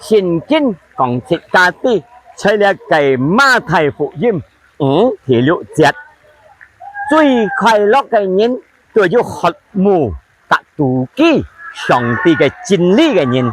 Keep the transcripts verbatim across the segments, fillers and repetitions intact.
聖經講自家知，在這个馬太福音五第六節，最快樂个人，就有渴慕佮肚飢上帝个真理个人，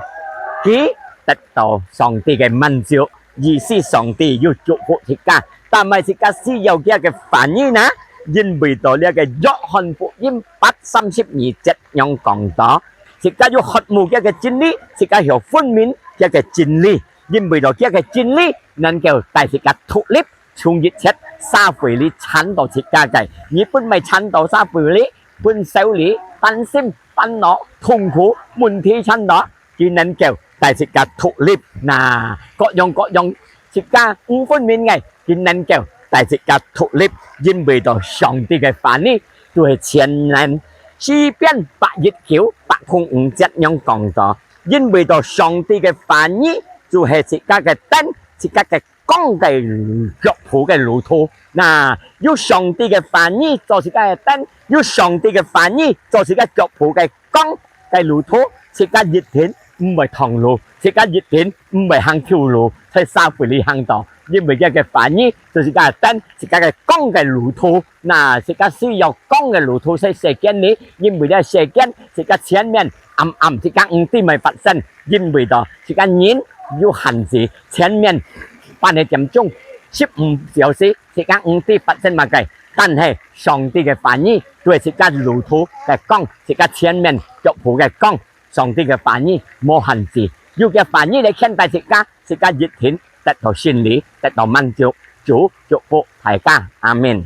佢得到上帝个滿足，意思上帝有祝福自家。但係自家需要佢个話語呢，因為到這个約翰福音八三十二節樣講到，自家有渴慕佢个真理，自家曉分明佢个真理，因為到佢个真理能夠帶自家脫離從一切社會裡纏到自家个。你分麼个纏到社會裡，分愁慮、擔心、煩惱、痛苦、問題纏到，佢能夠帶自家脫離。那各樣各樣自家毋分明个，佢能夠帶自家脫離，因為到上帝个話語就係全能。詩篇百一九百空五節樣講到，因為到上帝个話語就係自家个燈，自家个光个腳步个路途。那有上帝个話語做自家个燈，有上帝个話語做自家腳步个光个路途，自家一定毋會蕩路，自家一定毋會行舊路，在社會裡行到，因為佢个話語做自家个燈，自家个光个路途。那自家需要光个路途在世間裡，因為這世間自家前面暗暗，自家毋知麼个發生，因為到自家人有限制，前面半个點鐘、十五小時，自家毋知發生麼个。但係上帝个話語，就係自家路途个光，自家前面腳步个光。上帝个話語無限制，有佢个話語來牽帶自家，自家一定得到勝利，得到滿足。主祝福大家，阿們。